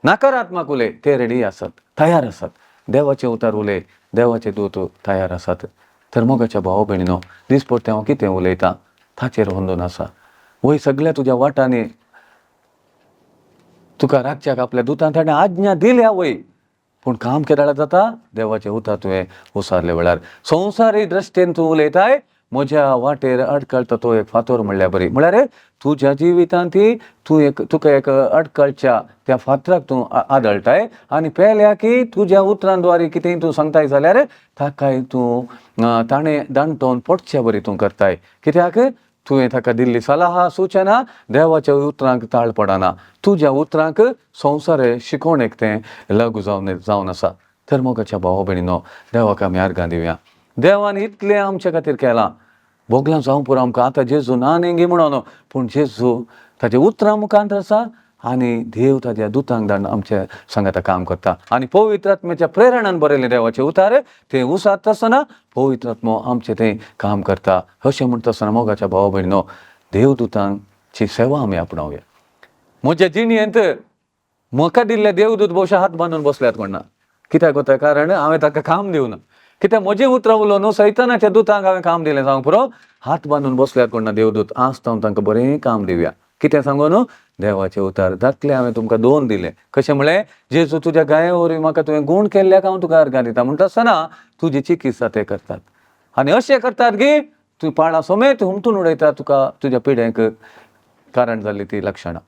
नकारात्मक उलय, ते रेडी आसात, तयार आसात. देवाचें उतार उलय, देवाचे दूत तयार आसात. तर मोगाच्या भाव भयणीनो, दिसपट्टें हांव कितें उलयतां ताचेर अंदून आसा. वय सगळ्या तुज्या वाटांनी तुका राखच्याक आपल्या दुतान ताणें आज्ञा दिल्या वय, पूण काम केदाळा जाता देवाचें उतार तुवें उसारले वेळार. संवसारी दृश्टीन तूं उलयताय, म्हज्या वाटेर अडकळटा तो एक फातोर म्हणल्यार बरी. म्हळ्यार तुज्या जिवितांत ती तूं एक तुका एक अडकळच्या त्या फातराक तूं आदळटाय आनी पेल्या की तुज्या उतरां द्वारे कितेंय तूं सांगताय जाल्यार ताकाय तूं ताणें दाणटोवन पडचे बरी तूं करताय. कित्याक तुवें ताका दिल्ली सलाहा सुचना देवाच्या उतरांक ताळ पडना. तुज्या उतरांक संवसार शिकोवणेक तें लागू जावन जावन आसा. तर मोगाच्या भावा भयणीनो, देवाक आमी अर्गां दिवया. देवान इतलें आमचे खातीर केलां, भोगलां जावं पुरो आमकां. आतां जेजू ना न्ही म्हणून, पूण जेजू ताच्या उतरां मुखांत आसा आनी देव ताज्या दुतांक धाडून आमच्या सांगाता काम करता. आनी पवित्र आत्म्याच्या प्रेरणान बरयलें देवाचें उतार तें उसात आसतना पवित्र आत्मो आमचें तें काम करता. अशें म्हणटा आसतना मोगाच्या भावा भयणीनो, देवदूतांची सेवा आमी आपणावया. म्हज्या जिणेंत म्हाका दिल्ले देवदूत भोवशा हात बांदून बसल्यात कोणा. कित्याक वता कारण हांवें ताका काम दिवना. कित्याक म्हजें उतरां उलोवन न्हू सैतानाच्या दुतांक हांवें काम दिलें सांग पुरो. हात बांदून बसल्यात कोण ना देवदूत. आज हांव तांकां बरें काम दिवया. कितें सांगू न्हू, देवाचें उतार धाकलें हांवें तुमकां दोन दिलें. कशें म्हळें, जेजू तुज्या गाये वरवीं म्हाका तुवें गूण केल्ल्याक हांव तुका अर्गां दिता म्हणटा आसतना तुजी चिकित्सा ते करतात. आनी अशें करतात की तूं पाळां समेत हुमटून उडयता तुका तुज्या पिड्यांक कारण जाल्ली ती लक्षणां.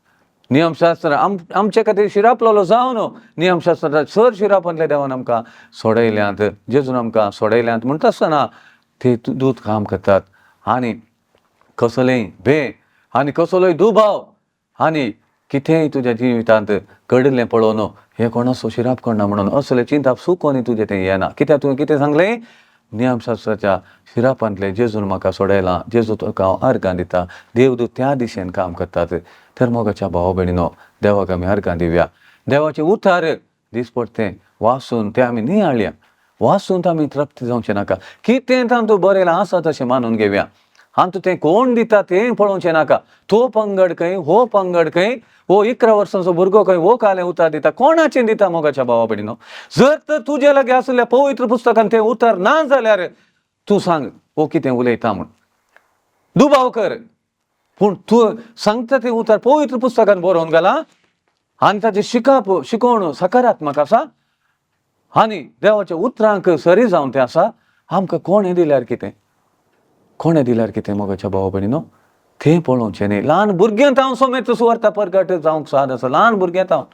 नियमशास्त्र आमचे खातीर शिरापलोलो जावन नियमशास्त्राच्या सर शिरापांतल्या देवान आमकां सोडयल्यांत, जेजून आमकां सोडयल्यांत म्हणटा आसतना ते दूत काम करतात. आनी कसलेय भंय आनी कसलोय दुबाव आनी कितेंय तुज्या जिवितांत घडिल्लें पळोवन हें कोणाचो शिराप कोणा म्हणून असलें चिंताप सुकोनी तुजें तें येना. कित्याक तुवें कितें सांगलें, नियमशास्त्राच्या शिरापांतलें जेजून म्हाका सोडयलां, जेजू तुका हांव अर्गां दिता. देवदूत त्या दिशेन काम करतात. तर मोगाच्या भावा भयणीनो, देवाक आमी अर्गां दिवया. देवाचें उतार दिसपट्टें वाचून तें आमी नियाळया. वाचून आमी तृप्ती जावचें नाका. कितें तातूंत बरयलां आसा तशें मानून घेवया. आनी तें कोण दिता तें पळोवचें नाका. तो पंगड खंय, हो पंगड खंय, हो 11 वर्सांचो भुरगो खंय, हो कालें उतार दिता, कोणाचें दिता मोगाच्या भावा भयणीनो. जर तर तुजे लागीं आशिल्ल्या पवित्र पुस्तकान तें उतार ना जाल्यार तूं सांग हो कितें उलयता म्हूण, दुबाव कर. पूण तूं सांगता तें उतार पवित्र पुस्तकान बरोवन घालां आनी ताचें शिकप शिकोवण सकारात्मक आसा आनी देवाच्या उतरांक सरी जावन तें आसा. आमकां कोणें दिल्यार कितें, कोणें दिल्यार कितें मोगाच्या भावा भयणीनो, तें पळोवचें न्ही. ल्हान भुरग्यांत हांव समेत सुवार्ता परगट जावंक साद आसा. ल्हान भुरग्यांत हांव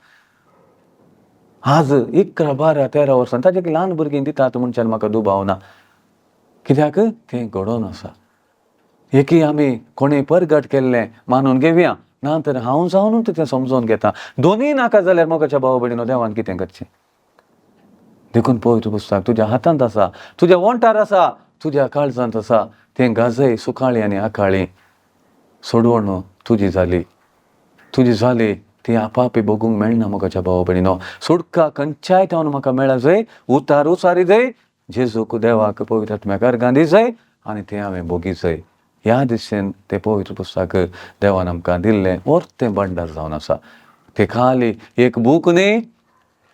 आज 11, 12, 13 वर्सां ताजे ल्हान भुरगीं दितात म्हणच्यान म्हाका दुबाव ना. कित्याक तें घडोवन आसा. एकी आमी कोणें परगट केल्लें मानून घेवया. ना तर हांव जावन तें समजोवन घेता. दोनूय नाका जाल्यार मोगाच्या भाव भयणीनो देवान कितें करचें? देखून पवित्र पुस्तक तुज्या हातांत आसा, तुज्या वोंठार आसा, तुज्या काळजांत आसा. तें गाजय सुकाळी आनी आकाळी सोडवण तुजी जाली, तुजी जाली ती आपापी भोगूंक मेळना मोगाच्या भाव भयणीनो. सुटका खंयच्याय थावन म्हाका मेळा जाय, उतार उसारी जाय, जेजूक देवाक पवित्र आत्म्याक अर्गां दी जाय आनी तें हांवें भोगी जाय. ह्या दिशेन तें पवित्र पुस्तक देवान आमकां दिल्लें वर्तें भंडार जावन आसा. तें खाली एक बूक न्ही,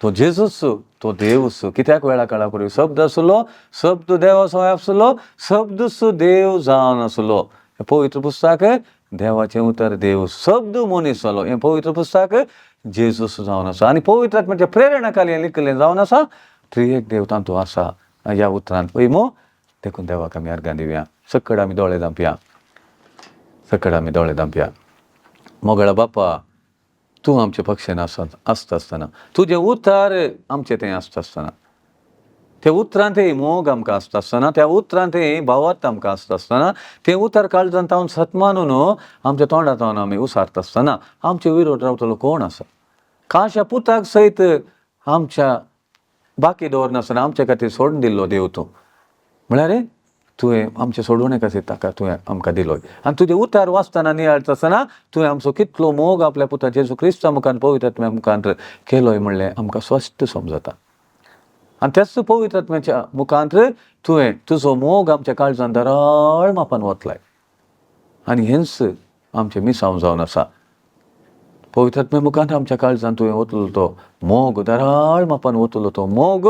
तो जेजूच, तो देवूच. कित्याक वेळा काळा पूर्वी शब्द आसलो, शब्द देवा सवय आसलो, शब्दूच देव जावन आसलो. हें पवित्र पुस्तक देवाचें उतर, देव शब्द मनीस जालो. हें पवित्र पुस्तक जेजूस जावन आसा आनी पवित्र आत्म्याच्या प्रेरणा खाली हें लिखिल्लें जावन आसा. त्रिएक देव तातूंत आसा ह्या उतरांत पळय मो. देखून देवाक आमी अर्गां दिवया. सकड आमी दोळे धांपया, सकड आमी दोळे धांपया. मोगळा बापा, तूं आमचे पक्षेन आसता आसतना, तुजें उतर आमचें तें आसता आसतना, त्या उतरांत मोग आमकां आसता आसतना, त्या उतरांत भावार्थ आमकां आसता आसतना, तें उतर काळजांत हांव सतमानून आमच्या तोंडांत आमी उसारता आसतना आमचे विरोध रावतलो कोण आसा? खाशा पुताक सयत आमच्या बाकी दवरनासतना आमचे खातीर सोडून दिल्लो देव तूं. म्हळ्यार तुवें आमचें सोडवणे खातीर ताका तुवें आमकां दिलो. आनी तुजें उतार वाचतना नियाळता आसतना तुवें आमचो कितलो मोग आपल्या पुता जेजू क्रिस्ता मुखार पवित्र आत्म्या मुखार केलोय म्हणलें आमकां स्पश्ट समजता. आनी त्याच पवित्र आत्म्याच्या मुखांत तुवें तुजो मोग आमच्या काळजान दराळ मापान वतलाय आनी हेंच आमचें मिसांव जावन आसा. पवित्र आत्म्या मुखांत आमच्या काळजान तुवें वतलो तो मोग, दराळ मापान वतलो तो मोग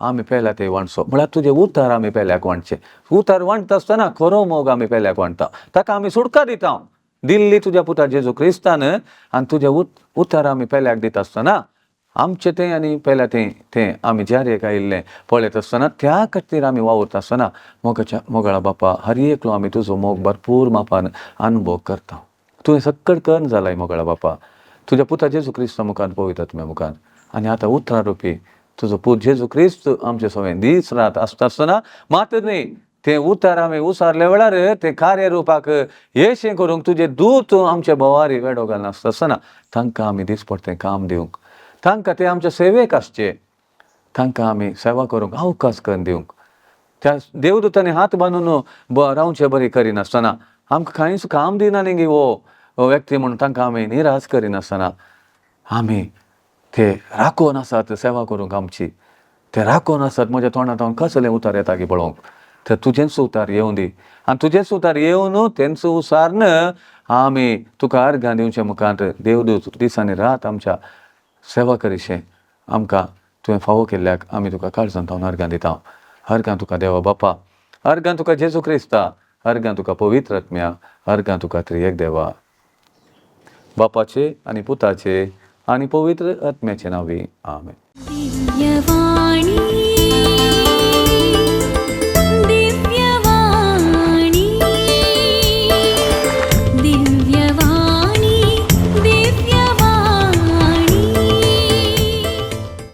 आमी पेल्या ते वांटचो. म्हळ्यार तुजें उतार आमी पेल्याक वांटचें. उतार वांटता आसतना खरो मोग आमी पेल्याक वांटता, ताका आमी सुटका दिता दिल्ली तुज्या पुता जेजू क्रिस्तान. आनी तुजें उतार आमी पेल्याक दिता आसतना आमचें तें आनी पेल्या तें तें आमी ज्यारेक आयिल्लें पळयत आसतना त्या खातीर आमी वावुरता आसतना मोगाच्या मोगाळा बापा, हर एकलो आमी तुजो मोग भरपूर मापान अनुभव करता. तुवें सक्कड कर्ण जालाय मोगाळा बापा, तुज्या पुता जेजू क्रिस्ता मुखार पवित्र आत्म्या मुखार. आनी आतां उतरां रुपी तुजो पूत जेजू क्रिस्त आमचे सवंय दीस रात आसता आसतना मात न्ही तें उतार आमी उसारल्या वेळार तें कार्य रुपाक येशें करूंक तुजें दूत आमचे भोवारी वेडो घालनासता आसतना तांकां आमी दिसपडटें काम दिवंक, तांकां ते आमच्या सेवेक आसचे, तांकां आमी सेवा करूंक अवकाश करून दिवंक, त्या देवदूतांनी हात बांदून रावचे बरी करिनासतना आमकां कांयच काम दिना न्ही हो व्यक्ती म्हणून तांकां आमी निराश करिनासतना आमी ते राखून आसात सेवा करूंक आमची, ते राखून आसात म्हज्या तोंडांत हांव कसलें उतार येता की पळोवंक. तर तुजेंच उतार येवं दी आनी तुजेंच उतार येवन तेंच उसारन आमी तुका अर्गां दिवचे मुखार देवदूत दिसांनी रात आमच्या सेवा करिशें आमकां तुवें फावो केल्ल्याक आमी तुका काळजांत हांव अर्गां दिता. अर्गां तुका देवा बापा, अर्गां तुका जेजू क्रिस्ता, अर्गां तुका पवित्र आत्म्या, अर्गां तुका त्रिएक देवा, बापाचे आनी पुताचे आनी पवित्र आत्म्याचे नांवी. आमेन. दिव्यवाणी.